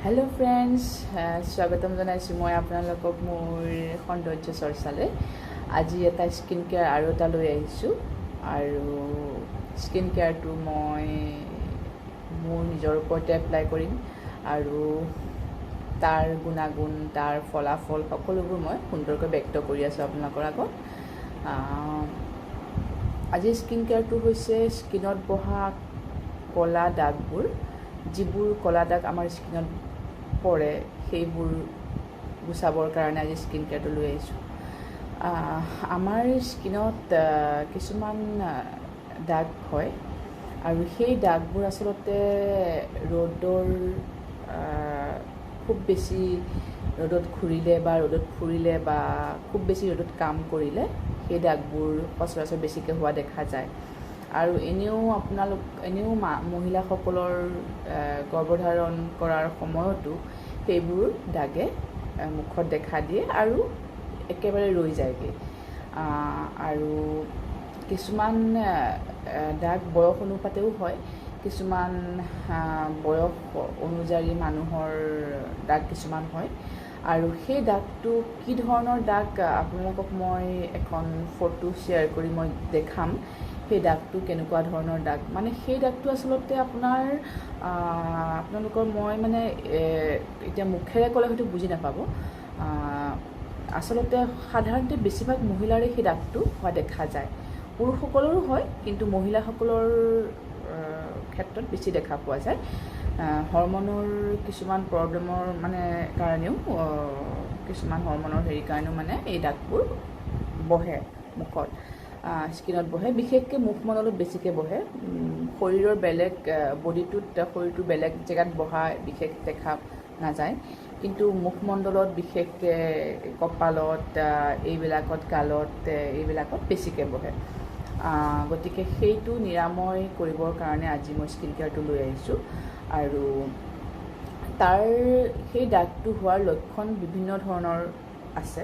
Hello' friends, স্বাগতম জনাইছোঁ মই আপোনালোকক মোৰ সৌন্দৰ্য চৰ্চালৈ। আজি এটা স্কিন কেয়াৰ আৰু এটা লৈ আহিছোঁ আৰু স্কিন কেয়াৰটো মই মোৰ নিজৰ ওপৰতে এপ্লাই কৰিম আৰু তাৰ গুণাগুণ, তাৰ ফলাফল সকলোবোৰ মই সুন্দৰকৈ ব্যক্ত কৰি আছোঁ আপোনালোকৰ আগত। আজিৰ স্কিন কেয়াৰটো হৈছে স্কিনত বহা ক'লা দাগবোৰ, যিবোৰ ক'লা দাগ আমাৰ স্কিনত পৰে সেইবোৰ গুচাবৰ কাৰণে আজি স্কিন কেয়াৰটো লৈ আহিছোঁ। আমাৰ স্কিনত কিছুমান দাগ হয় আৰু সেই দাগবোৰ আচলতে ৰ'দৰ খুব বেছি ৰ'দত ঘূৰিলে বা ৰ'দত ফুৰিলে বা খুব বেছি ৰ'দত কাম কৰিলে সেই দাগবোৰ সচৰাচৰ বেছিকৈ হোৱা দেখা যায়। আৰু এনেও আপোনালোক এনেও মহিলাসকলৰ গৰ্ভধাৰণ কৰাৰ সময়তো সেইবোৰ দাগে মুখত দেখা দিয়ে আৰু একেবাৰে ৰৈ যায়গৈ। আৰু কিছুমান দাগ বয়স অনুপাতেও হয়, কিছুমান বয়স অনুযায়ী মানুহৰ দাগ কিছুমান হয়। আৰু সেই দাগটো কি ধৰণৰ দাগ আপোনালোকক মই এখন ফটো শ্বেয়াৰ কৰি মই দেখাম। সেই দাগটো কেনেকুৱা ধৰণৰ দাগ, মানে সেই দাগটো আচলতে আপোনাৰ আপোনালোকৰ মই মানে এতিয়া মুখেৰে ক'লে হয়তো বুজি নাপাব। আচলতে সাধাৰণতে বেছিভাগ মহিলাৰে সেই দাগটো হোৱা দেখা যায়, পুৰুষসকলৰো হয়, কিন্তু মহিলাসকলৰ ক্ষেত্ৰত বেছি দেখা পোৱা যায়। হৰমনৰ কিছুমান প্ৰব্লেমৰ মানে কাৰণেও, কিছুমান হৰমনৰ হেৰিৰ কাৰণেও মানে এই দাগবোৰ বহে মুখত, স্কিনত বহে, বিশেষকৈ মুখমণ্ডলত বেছিকৈ বহে। শৰীৰৰ বেলেগ বডিটোত, শৰীৰটোৰ বেলেগ জেগাত বহা বিশেষ দেখা নাযায়, কিন্তু মুখমণ্ডলত বিশেষকৈ কপালত, এইবিলাকত, গালত, এইবিলাকত বেছিকৈ বহে। গতিকে সেইটো নিৰাময় কৰিবৰ কাৰণে আজি মই স্কিন কেয়াৰটো লৈ আহিছোঁ। আৰু তাৰ সেই দাগটো হোৱাৰ লক্ষণ বিভিন্ন ধৰণৰ আছে,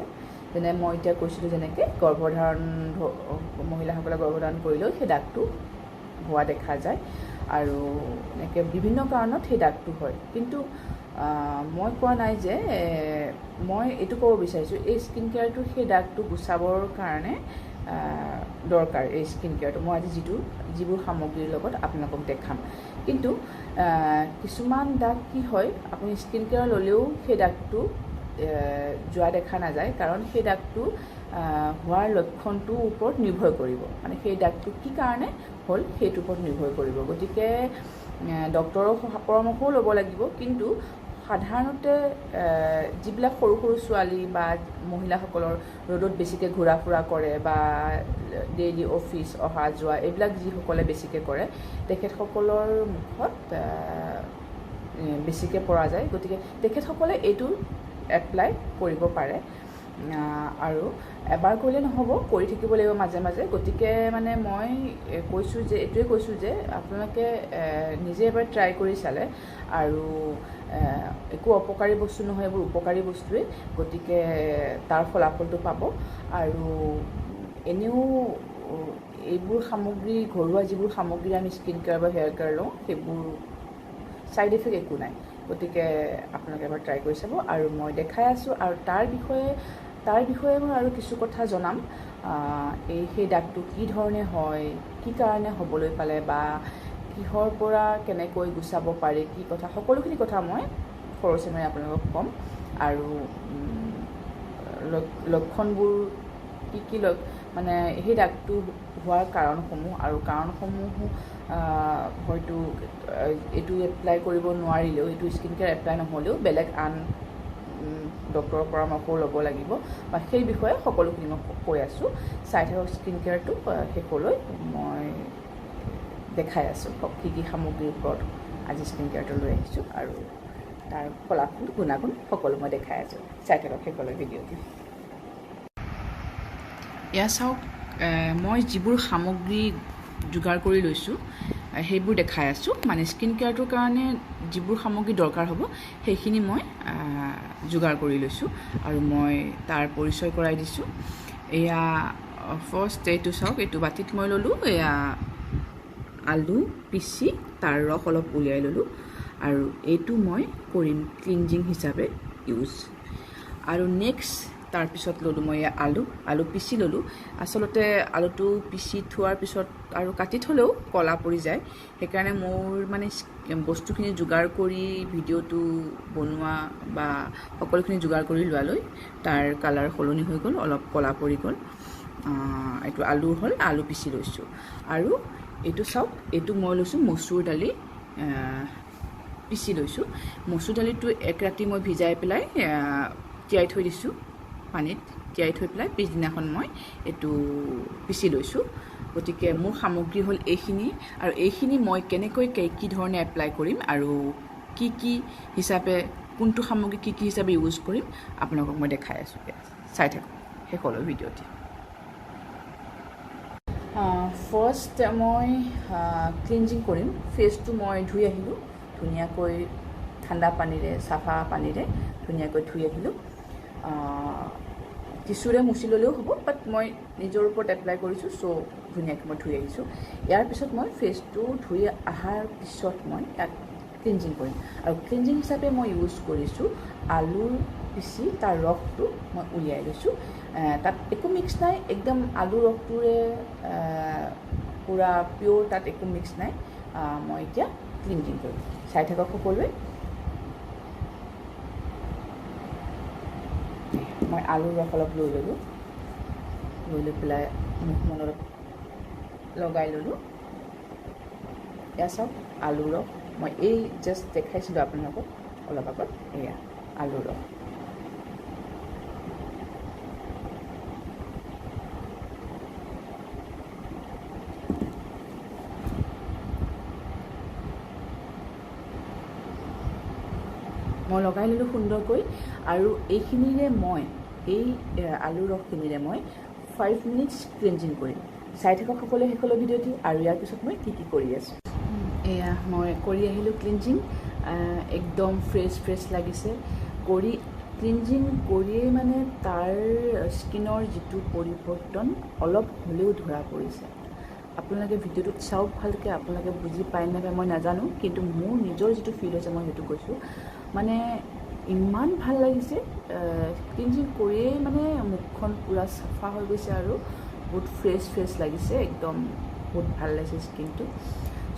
যেনে মই এতিয়া কৈছিলোঁ যেনেকৈ গৰ্ভধাৰণ, মহিলাসকলে গৰ্ভধাৰণ কৰিলেও সেই দাগটো হোৱা দেখা যায় আৰু এনেকৈ বিভিন্ন কাৰণত সেই দাগটো হয়। কিন্তু মই কোৱা নাই যে, মই এইটো ক'ব বিচাৰিছোঁ এই স্কিন কেয়াৰটো সেই দাগটো গুচাবৰ কাৰণে দৰকাৰ। এই স্কিন কেয়াৰটো মই আজি যিবোৰ সামগ্ৰীৰ লগত আপোনালোকক দেখাম। কিন্তু কিছুমান দাগ কি হয়, আপুনি স্কিন কেয়াৰ ল'লেও সেই দাগটো যোৱা দেখা নাযায়, কাৰণ সেই দাগটো হোৱাৰ লক্ষণটোৰ ওপৰত নিৰ্ভৰ কৰিব, মানে সেই দাগটো কি কাৰণে হ'ল সেইটোৰ ওপৰত নিৰ্ভৰ কৰিব। গতিকে ডক্তৰৰ পৰামৰ্শও ল'ব লাগিব। কিন্তু সাধাৰণতে যিবিলাক সৰু সৰু ছোৱালী বা মহিলাসকলৰ ৰ'দত বেছিকৈ ঘূৰা ফুৰা কৰে বা ডেইলি অফিচ অহা যোৱা এইবিলাক যিসকলে বেছিকৈ কৰে, তেখেতসকলৰ মুখত বেছিকৈ পৰা যায়। গতিকে তেখেতসকলে এইটো এপ্লাই কৰিব পাৰে আৰু এবাৰ কৰিলে নহ'ব, কৰি থাকিব লাগিব মাজে মাজে। গতিকে মানে মই কৈছোঁ যে, এইটোৱে কৈছোঁ যে আপোনালোকে নিজে এবাৰ ট্ৰাই কৰি চালে আৰু একো অপকাৰী বস্তু নহয়, এইবোৰ উপকাৰী বস্তুৱেই, গতিকে তাৰ ফলাফলটো পাব। আৰু এনেও এইবোৰ সামগ্ৰী, ঘৰুৱা যিবোৰ সামগ্ৰী আমি স্কিন কেয়াৰ বা হেয়াৰ কেয়াৰ লওঁ, সেইবোৰ ছাইড এফেক্ট একো নাই। গতিকে আপোনালোকে এবাৰ ট্ৰাই কৰি চাব আৰু মই দেখাই আছোঁ। আৰু তাৰ বিষয়ে মই আৰু কিছু কথা জনাম, এই সেই দাগটো কি ধৰণে হয়, কি কাৰণে হ'বলৈ পালে বা কিহৰ পৰা কেনেকৈ গুচাব পাৰি, কি কথা, সকলোখিনি কথা মই খৰচী মাৰি আপোনালোকক ক'ম। আৰু লক্ষণবোৰ কি কি, মানে সেই দাগটো হোৱাৰ কাৰণসমূহ আৰু কাৰণসমূহো হয়তো এইটো এপ্লাই কৰিব নোৱাৰিলেও, এইটো স্কিন কেয়াৰ এপ্লাই নহ'লেও বেলেগ আন ডক্তৰৰ পৰামৰ্শও ল'ব লাগিব বা সেই বিষয়ে সকলোখিনি মই কৈ আছোঁ। চাই থাকক স্কিন কেয়াৰটো শেষলৈ, মই দেখাই আছোঁ কি কি সামগ্ৰীৰ ওপৰত আজি স্কিন কেয়াৰটো লৈ আহিছোঁ আৰু তাৰ ফলাফল, গুণাগুণ সকলো মই দেখাই আছোঁ। চাই থাকক শেষলৈ ভিডিঅ'টো। এয়া চাওক, মই যিবোৰ সামগ্ৰী যোগাৰ কৰি লৈছোঁ সেইবোৰ দেখাই আছোঁ। মানে স্কিন কেয়াৰটোৰ কাৰণে যিবোৰ সামগ্ৰী দৰকাৰ হ'ব সেইখিনি মই যোগাৰ কৰি লৈছোঁ আৰু মই তাৰ পৰিচয় কৰাই দিছোঁ। এয়া ফাৰ্ষ্ট এইটো চাওক, এইটো বাতিত মই ল'লোঁ, এয়া আলু পিচি তাৰ ৰস অলপ উলিয়াই ল'লোঁ। আৰু এইটো মই কৰিম ক্লিনজিং হিচাপে ইউজ। আৰু নেক্সট তাৰপিছত ল'লোঁ মই আলু। আলু পিচি ল'লোঁ। আচলতে আলুটো পিচি থোৱাৰ পিছত আৰু কাটি থ'লেও ক'লা পৰি যায়, সেইকাৰণে মোৰ মানে বস্তুখিনি যোগাৰ কৰি ভিডিঅ'টো বনোৱা বা সকলোখিনি যোগাৰ কৰি লোৱালৈ তাৰ কালাৰ সলনি হৈ গ'ল, অলপ ক'লা পৰি গ'ল। এইটো আলু হ'ল, আলু পিচি লৈছোঁ। আৰু এইটো চাওক, এইটো মই লৈছোঁ মচুৰ দালি পিচি লৈছোঁ। মচুৰ দালিটো এক ৰাতি মই ভিজাই পেলাই তিয়াই থৈ দিছোঁ, পানীত তিয়াই থৈ পেলাই পিছদিনাখন মই এইটো পিচি লৈছোঁ। গতিকে মোৰ সামগ্ৰী হ'ল এইখিনি। আৰু এইখিনি মই কেনেকৈ কি ধৰণে এপ্লাই কৰিম আৰু কি কি হিচাপে কোনটো সামগ্ৰী কি কি হিচাপে ইউজ কৰিম আপোনালোকক মই দেখাই আছোঁ। চাই থাকক শেষলৈ ভিডিঅ'টি। ফাৰ্ষ্ট মই ক্লিনজিং কৰিম। ফেচটো মই ধুই আহিলোঁ ধুনীয়াকৈ, ঠাণ্ডা পানীৰে, চাফা পানীৰে ধুনীয়াকৈ ধুই আহিলোঁ। টিচুৰে মুচি ল'লেও হ'ব, বাট মই নিজৰ ওপৰত এপ্লাই কৰিছোঁ, চ' ধুনীয়াকৈ মই ধুই আহিছোঁ। ইয়াৰ পিছত মই ফেচটো ধুই অহাৰ পিছত মই ইয়াত ক্লিনজিং কৰিম। আৰু ক্লিনজিং হিচাপে মই ইউজ কৰিছোঁ আলুৰ পিচি তাৰ ৰসটো মই উলিয়াই লৈছোঁ। তাত একো মিক্স নাই, একদম আলু ৰসটোৰে পূৰা পিয়'ৰ, তাত একো মিক্স নাই। মই এতিয়া ক্লিনজিং কৰিম, চাই থাকক সকলোৱে। মই আলুৰ ৰস অলপ লৈ ল'লোঁ, লৈ লৈ পেলাই মুখখন অলপ লগাই ল'লোঁ। এয়া চাওক আলুৰ ৰস, মই এই জাষ্ট দেখাইছিলোঁ আপোনালোকক অলপ আগত, এয়া আলুৰ ৰস। মই লগাই ল'লোঁ সুন্দৰকৈ। আৰু এইখিনিৰে মই এই আলুৰ ৰসখিনিৰে মই 5 মিনিটছ ক্লিনজিং কৰিম। চাই থাকক সকলোৱে শেষলৈ ভিডিঅ'টি। আৰু ইয়াৰ পিছত মই কি কি কৰি আছোঁ। এয়া মই কৰি আহিলোঁ ক্লিনজিং, একদম ফ্ৰেছ ফ্ৰেছ লাগিছে। কৰি ক্লিনজিং কৰিয়েই মানে তাৰ স্কিনৰ যিটো পৰিৱৰ্তন অলপ হ'লেও ধৰা পৰিছে। আপোনালোকে ভিডিঅ'টোত চাওক ভালকৈ, আপোনালোকে বুজি পায় নাপায় মই নাজানো, কিন্তু মোৰ নিজৰ যিটো ফিল হৈছে মই সেইটো কৈছোঁ। মানে ইমান ভাল লাগিছে ক্লিনজিং কৰিয়েই, মানে মুখখন পূৰা চাফা হৈ গৈছে আৰু বহুত ফ্ৰেছ ফ্ৰেছ লাগিছে, একদম বহুত ভাল লাগিছে স্কিনটো।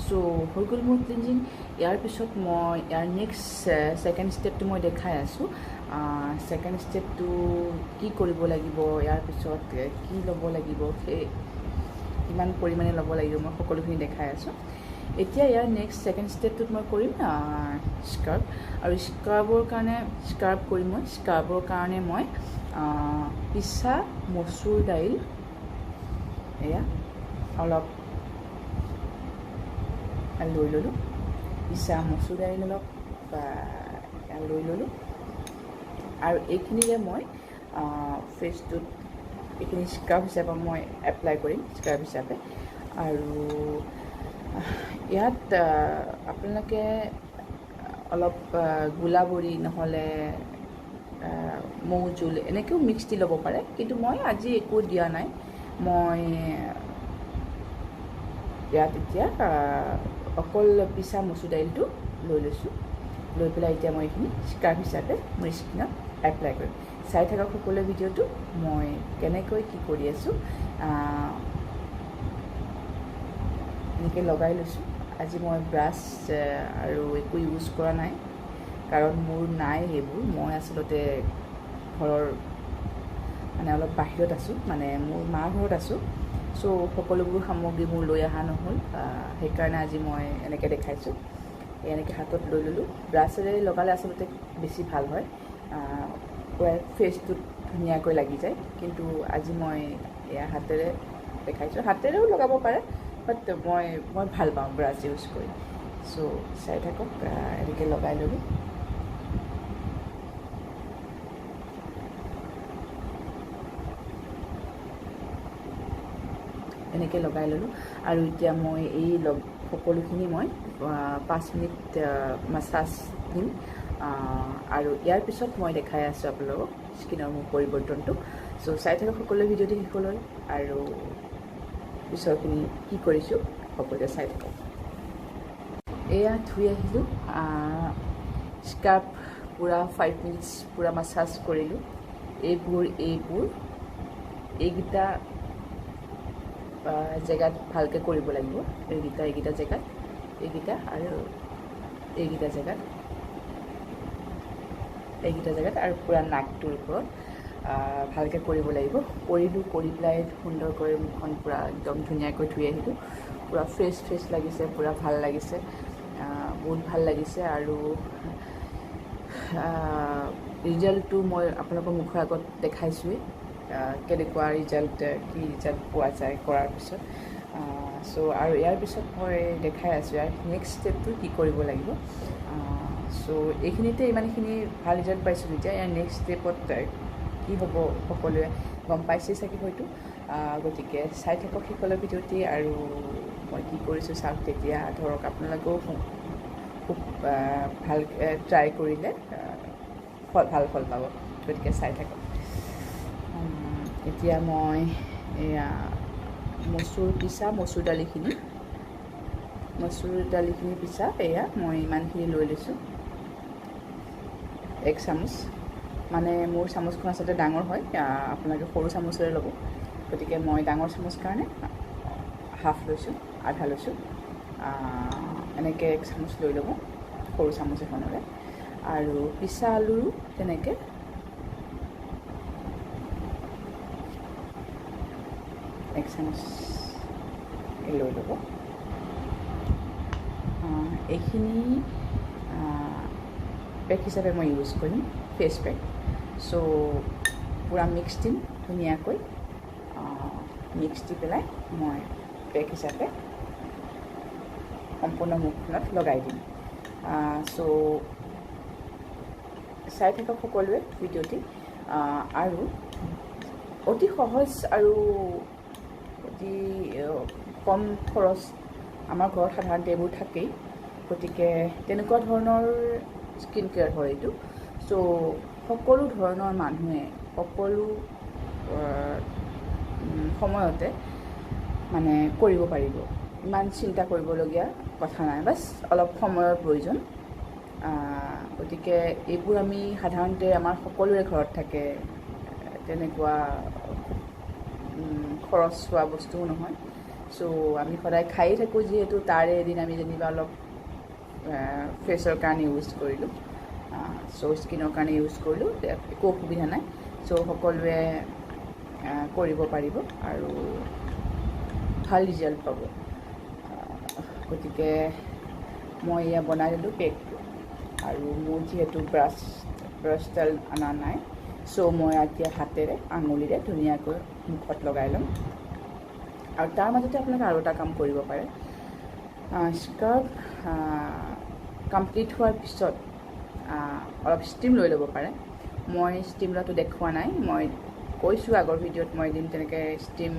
চ' হৈ গ'ল মোৰ ক্লিনজিং। ইয়াৰ পিছত মই ইয়াৰ নেক্সট ছেকেণ্ড ষ্টেপটো মই দেখাই আছোঁ। ছেকেণ্ড ষ্টেপটো কি কৰিব লাগিব, ইয়াৰ পিছত কি ল'ব লাগিব, সেই কিমান পৰিমাণে ল'ব লাগিব, মই সকলোখিনি দেখাই আছোঁ। এতিয়া ইয়াৰ নেক্সট ছেকেণ্ড ষ্টেপটোত মই কৰিম স্ক্ৰাব। আৰু স্ক্ৰাবৰ কাৰণে স্ক্ৰাব কৰিম মই। স্ক্ৰাবৰ কাৰণে মই পিচা মচুৰ দাইল এয়া অলপ লৈ ল'লোঁ, পিচা মচুৰ দাইল অলপ লৈ ল'লোঁ। আৰু এইখিনিৰে মই ফেচটোত এইখিনি স্ক্ৰাব হিচাপে মই এপ্লাই কৰিম, স্ক্ৰাব হিচাপে। আৰু ইয়াত আপোনালোকে অলপ গোলাবৰি নহ'লে মৌজোল এনেকৈও মিক্স দি ল'ব পাৰে, কিন্তু মই আজি একো দিয়া নাই। মই ইয়াত এতিয়া অকল পিচা মচুৰ দাইলটো লৈ লৈছোঁ, লৈ পেলাই এতিয়া মই এইখিনি স্ক্ৰাব হিচাপে মোৰ স্কিনত এপ্লাই কৰিম। চাই থাকক সকলোৱে ভিডিঅ'টো, মই কেনেকৈ কি কৰি আছোঁ। এনেকৈ লগাই লৈছোঁ। আজি মই ব্ৰাছ আৰু একো ইউজ কৰা নাই, কাৰণ মোৰ নাই সেইবোৰ। মই আচলতে ঘৰৰ মানে অলপ বাহিৰত আছোঁ, মানে মোৰ মাৰ ঘৰত আছোঁ। চ' সকলোবোৰ সামগ্ৰী মোৰ লৈ অহা নহ'ল, সেইকাৰণে আজি মই এনেকৈ দেখাইছোঁ। এনেকৈ হাতত লৈ ল'লোঁ। ব্ৰাছেৰে লগালে আচলতে বেছি ভাল হয়, পুৰা ফেচটোত ধুনীয়াকৈ লাগি যায়। কিন্তু আজি মই এয়া হাতেৰে দেখাইছোঁ। হাতেৰেও লগাব পাৰে, বাট মই মই ভাল পাওঁ ব্ৰাছ ইউজ কৰি। চ' চাই থাকক, এনেকৈ লগাই ল'লোঁ। এনেকৈ লগাই ল'লোঁ। আৰু এতিয়া মই এই সকলোখিনি মই 5 মিনিট মাছাজ দিম। আৰু ইয়াৰ পিছত মই দেখাই আছোঁ আপোনালোকক স্কিনৰ মোৰ পৰিৱৰ্তনটো। চ' চাই থাকক সকলোৱে ভিডিঅ'টো শেষলৈ, আৰু পিছৰখিনি কি কৰিছোঁ সকলোৱে চাই থাকক। এয়া ধুই আহিলোঁ, স্কাৰ্ফ পূৰা 5 মিনিটছ পূৰা মাছাজ কৰিলোঁ। এইবোৰ এইকেইটা জেগাত ভালকৈ কৰিব লাগিব, এইকেইটা জেগাত, এইকেইটা আৰু এইকেইটা জেগাত, এইকেইটা জেগাত আৰু পূৰা নাকটোৰ ওপৰত ভালকৈ কৰিব লাগিব। কৰিলোঁ, কৰি পেলাই সুন্দৰকৈ মুখখন পূৰা একদম ধুনীয়াকৈ ধুই আহিলোঁ। পূৰা ফ্ৰেছ ফ্ৰেছ লাগিছে, পূৰা ভাল লাগিছে, বহুত ভাল লাগিছে। আৰু ৰিজাল্টটো মই আপোনালোকৰ মুখৰ আগত দেখাইছোঁৱেই, কেনেকুৱা ৰিজাল্ট, কি ৰিজাল্ট পোৱা যায় কৰাৰ পিছত। চ' আৰু ইয়াৰ পিছত মই দেখাই আছোঁ ইয়াৰ নেক্সট ষ্টেপটো কি কৰিব লাগিব। চ' এইখিনিতে ইমানখিনি ভাল ৰিজাল্ট পাইছোঁ, এতিয়া ইয়াৰ নেক্সট ষ্টেপত কি হ'ব সকলোৱে গম পাইছেই চাগে হয়তো। গতিকে চাই থাকক শেষলৈ ভিডিঅ'টি, আৰু মই কি কৰিছোঁ চাওক। তেতিয়া ধৰক আপোনালোকেও খুব ভাল ট্ৰাই কৰিলে ভাল ফল পাব, গতিকে চাই থাকক। এতিয়া মই এয়া মচুৰ পিছা, মচুৰ দালিখিনি পিছা, এয়া মই ইমানখিনি লৈ লৈছোঁ, 1 চামুচ। মানে মোৰ চামুচখন আচলতে ডাঙৰ হয়, আপোনালোকে সৰু চামুচেৰে ল'ব, গতিকে মই ডাঙৰ চামুচ কাৰণে হাফ লৈছোঁ, আধা লৈছোঁ। এনেকৈ 1 চামুচ লৈ ল'ব সৰু চামুচ এখনেৰে। আৰু পিছা আলুৰো তেনেকৈ 1 চামুচ লৈ ল'ব। এইখিনি পেক হিচাপে মই ইউজ কৰিম, ফেচ পেক। চ' পূৰা মিক্স দিম ধুনীয়াকৈ, মিক্স দি পেলাই মই পেক হিচাপে সম্পূৰ্ণ মুখখনত লগাই দিম। চ' চাই থাকক সকলোৱে ভিডিঅ'টি। আৰু অতি সহজ আৰু অতি কম খৰচ, আমাৰ ঘৰত সাধাৰণতে এইবোৰ থাকেই, গতিকে তেনেকুৱা ধৰণৰ স্কিন কেয়াৰ হয় এইটো। চ' সকলো ধৰণৰ মানুহে সকলো সময়তে মানে কৰিব পাৰিব, ইমান চিন্তা কৰিবলগীয়া কথা নাই, বাছ অলপ সময়ৰ প্ৰয়োজন। গতিকে এইবোৰ আমি সাধাৰণতে আমাৰ সকলোৰে ঘৰত থাকে, তেনেকুৱা খুব খৰচ হোৱা বস্তুও নহয়। চ' আমি সদায় খায়ে থাকোঁ যিহেতু, তাৰে এদিন আমি যেনিবা অলপ ফেচৰ কাৰণে ইউজ কৰিলোঁ, চ' স্কিনৰ কাৰণে ইউজ কৰিলোঁ, একো অসুবিধা নাই। চ' সকলোৱে কৰিব পাৰিব আৰু ভাল ৰিজাল্ট পাব। গতিকে মই এয়া বনাই ল'লোঁ পেকটো। আৰু মোৰ যিহেতু ব্ৰাছডাল অনা নাই, চ' মই এতিয়া হাতেৰে আঙুলিৰে ধুনীয়াকৈ মুখত লগাই ল'ম। আৰু তাৰ মাজতে আপোনালোকে আৰু এটা কাম কৰিব পাৰে, স্ক্ৰাব কমপ্লিট হোৱাৰ পিছত অলপ ষ্টিম লৈ ল'ব পাৰে। মই ষ্টিম লোৱাটো দেখুওৱা নাই, মই কৈছোঁ আগৰ ভিডিঅ'ত মই এদিন তেনেকৈ ষ্টিম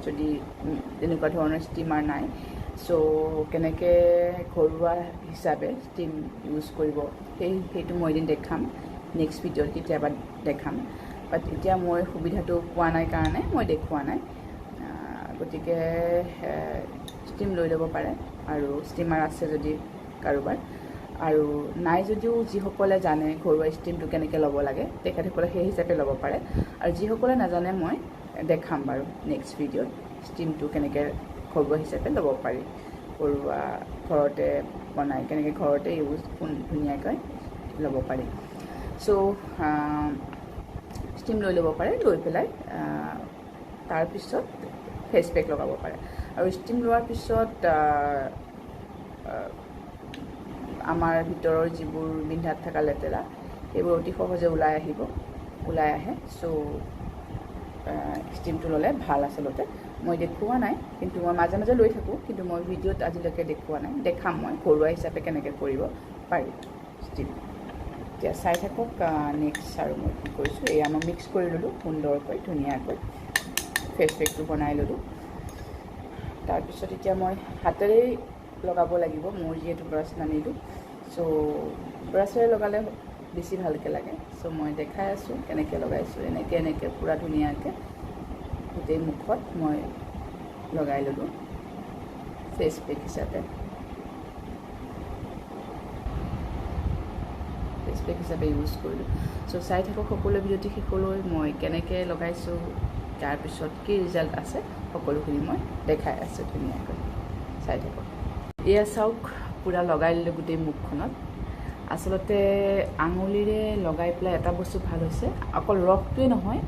যদি তেনেকুৱা ধৰণৰ ষ্টিমাৰ নাই, চ' কেনেকৈ ঘৰুৱা হিচাপে ষ্টিম ইউজ কৰিব সেইটো মই এদিন দেখাম, নেক্সট ভিডিঅ'ত কেতিয়াবা দেখাম। বাট এতিয়া মই সুবিধাটো পোৱা নাই কাৰণে মই দেখুওৱা নাই। গতিকে ষ্টিম লৈ ল'ব পাৰে, আৰু ষ্টিমাৰ আছে যদি কাৰোবাৰ, আৰু নাই যদিও যিসকলে জানে ঘৰুৱা ষ্টিমটো কেনেকৈ ল'ব লাগে তেখেতসকলে সেই হিচাপে ল'ব পাৰে। আৰু যিসকলে নাজানে মই দেখাম বাৰু নেক্সট ভিডিঅ'ত ষ্টিমটো কেনেকৈ ঘৰুৱা হিচাপে ল'ব পাৰি, ঘৰুৱা ঘৰতে বনাই কেনেকৈ ঘৰতে ইউজ ধুনীয়াকৈ ল'ব পাৰি। চ' ষ্টিম লৈ ল'ব পাৰে, লৈ পেলাই তাৰপিছত ফেচ পেক লগাব পাৰে। আৰু ষ্টিম লোৱাৰ পিছত আমাৰ ভিতৰৰ যিবোৰ বিন্ধাত থকা লেতেৰা সেইবোৰ অতি সহজে ওলাই আহে। চ' ষ্টিমটো ল'লে ভাল। আচলতে মই দেখুওৱা নাই, কিন্তু মই মাজে মাজে লৈ থাকোঁ, কিন্তু মই ভিডিঅ'ত আজিলৈকে দেখুওৱা নাই। দেখাম মই ঘৰুৱা হিচাপে কেনেকৈ কৰিব পাৰি ষ্টিম। এতিয়া চাই থাকক নেক্সট আৰু মই কি কৰিছোঁ। এয়া মই মিক্স কৰি ল'লোঁ সুন্দৰকৈ ধুনীয়াকৈ, ফেচ পেকটো বনাই ল'লোঁ। তাৰপিছত এতিয়া মই হাতেৰেই লগাব লাগিব, মোৰ যিহেতু ব্ৰাছ নানিলোঁ, চ' ব্ৰাছেৰে লগালে বেছি ভালকৈ লাগে। চ' মই দেখাই আছোঁ কেনেকৈ লগাইছোঁ, এনেকৈ এনেকৈ পূৰা ধুনীয়াকৈ গোটেই মুখত মই লগাই ল'লোঁ ফেচ পেক হিচাপে। ফেচ পেক হিচাপে ইউজ কৰিলোঁ। চ' চাই থাকক সকলো ভিডিঅ'টি শেষলৈ, মই কেনেকৈ লগাইছোঁ, তাৰপিছত কি ৰিজাল্ট আছে, সকলোখিনি মই দেখাই আছোঁ ধুনীয়াকৈ, চাই থাকক। এয়া চাওক, পূৰা লগাই ল'লোঁ গোটেই মুখখনত। আচলতে আঙুলিৰে লগাই পেলাই এটা বস্তু ভাল হৈছে, অকল ৰসটোৱে নহয়,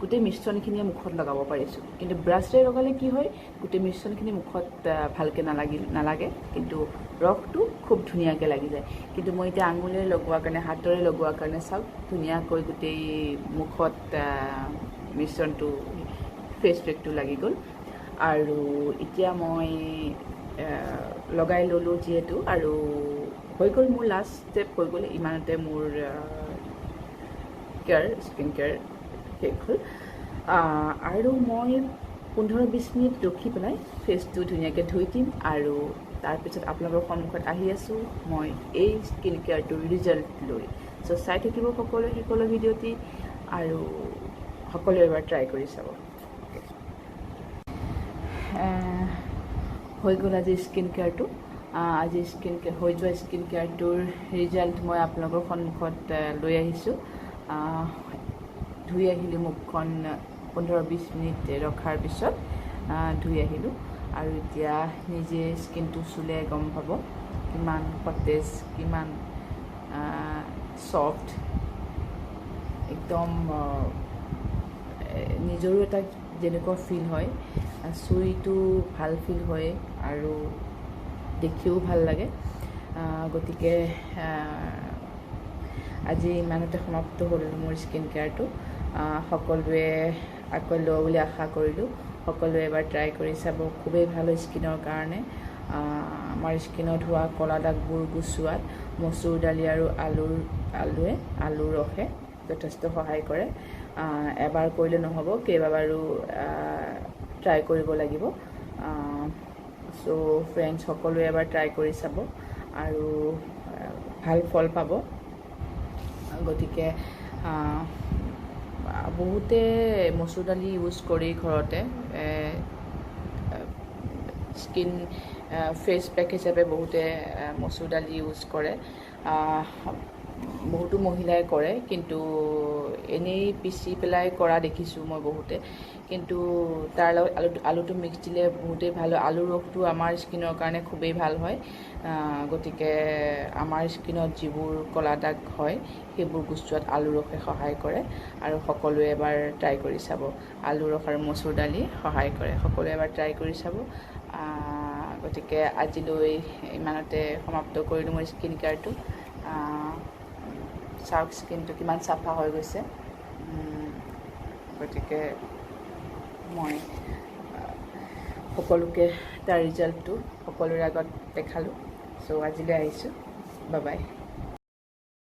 গোটেই মিশ্ৰণখিনিয়ে মুখত লগাব পাৰিছোঁ। কিন্তু ব্ৰাছেৰে লগালে কি হয়, গোটেই মিশ্ৰণখিনি মুখত ভালকৈ নালাগে, কিন্তু ৰসটো খুব ধুনীয়াকৈ লাগি যায়। কিন্তু মই এতিয়া আঙুলিৰে লগোৱাৰ কাৰণে, হাতেৰে লগোৱাৰ কাৰণে চাওক ধুনীয়াকৈ গোটেই মুখত মিশ্ৰণটো, ফেচ পেকটো লাগি গ'ল। আৰু এতিয়া মই লগাই ল'লোঁ যিহেতু, আৰু হৈ গ'ল মোৰ লাষ্ট ষ্টেপ হৈ গ'ল। ইমানতে মোৰ স্কিন কেয়াৰ শেষ হ'ল। আৰু মই 15-20 মিনিট ৰখি পেলাই ফেচটো ধুনীয়াকৈ ধুই দিম আৰু তাৰপিছত আপোনালোকৰ সন্মুখত আহি আছোঁ মই এই স্কিন কেয়াৰটোৰ ৰিজাল্ট লৈ। চ' চাই থাকিব সকলোৱে শেষলৈ ভিডিঅ'টি আৰু সকলোৱে এবাৰ ট্ৰাই কৰি চাব। হৈ গ'ল আজি স্কিন কেয়াৰটো। আজি স্কিন কেয়াৰ হৈ যোৱা স্কিন কেয়াৰটোৰ ৰিজাল্ট মই আপোনালোকৰ সন্মুখত লৈ আহিছোঁ। ধুই আহিলোঁ মুখখন 15-20 মিনিট ৰখাৰ পিছত ধুই আহিলোঁ আৰু এতিয়া নিজে স্কিনটো চুলে গম পাব কিমান সতেজ, কিমান ছফ্ট, একদম নিজৰো এটা যেনেকুৱা ফিল হয়, চুইটো ভাল ফিল হয় আৰু দেখিও ভাল লাগে। গতিকে আজি ইমানতে সমাপ্ত হ'ল মোৰ স্কিন কেয়াৰটো। সকলোৱে আকৌ ল'ব বুলি আশা কৰিলোঁ। সকলোৱে এবাৰ ট্ৰাই কৰি চাব, খুবেই ভাল হয় স্কিনৰ কাৰণে। আমাৰ স্কিনত হোৱা ক'লা দাগবোৰ গুচোৱাত মচুৰ দালি আৰু আলুৰ ৰসে যথেষ্ট সহায় কৰে। এবাৰ কৰিলে নহ'ব, কেইবাবাৰো ট্ৰাই কৰিব লাগিব। চ' ফ্ৰেণ্ডছ, সকলোৱে এবাৰ ট্ৰাই কৰি চাব আৰু ভাল ফল পাব। গতিকে বহুতে মচুৰ দালি ইউজ কৰি ঘৰতে স্কিন ফেচ পেক হিচাপে বহুতে মচুৰ দালি ইউজ কৰে, বহুতো মহিলাই কৰে, কিন্তু এনেই পিচি পেলাই কৰা দেখিছোঁ মই বহুতে। কিন্তু তাৰ লগত আলুটো মিক্স দিলে বহুতেই ভাল হয়। আলুৰ ৰসটো আমাৰ স্কিনৰ কাৰণে খুবেই ভাল হয়। গতিকে আমাৰ স্কিনত যিবোৰ ক'লা দাগ হয় সেইবোৰ গুচোৱাত আলুৰ ৰসে সহায় কৰে আৰু সকলোৱে এবাৰ ট্ৰাই কৰি চাব। আলুৰ ৰস আৰু মচুৰ দালি সহায় কৰে, সকলোৱে এবাৰ ট্ৰাই কৰি চাব। গতিকে আজিলৈ ইমানতে সমাপ্ত কৰিলোঁ মোৰ স্কিন কেয়াৰটো। চাওক স্কিনটো কিমান চাফা হৈ গৈছে। গতিকে মই সকলোকে তাৰ ৰিজাল্টটো সকলোৰে আগত দেখালোঁ। চ' আজিলৈ আহিছোঁ, বাই বাই।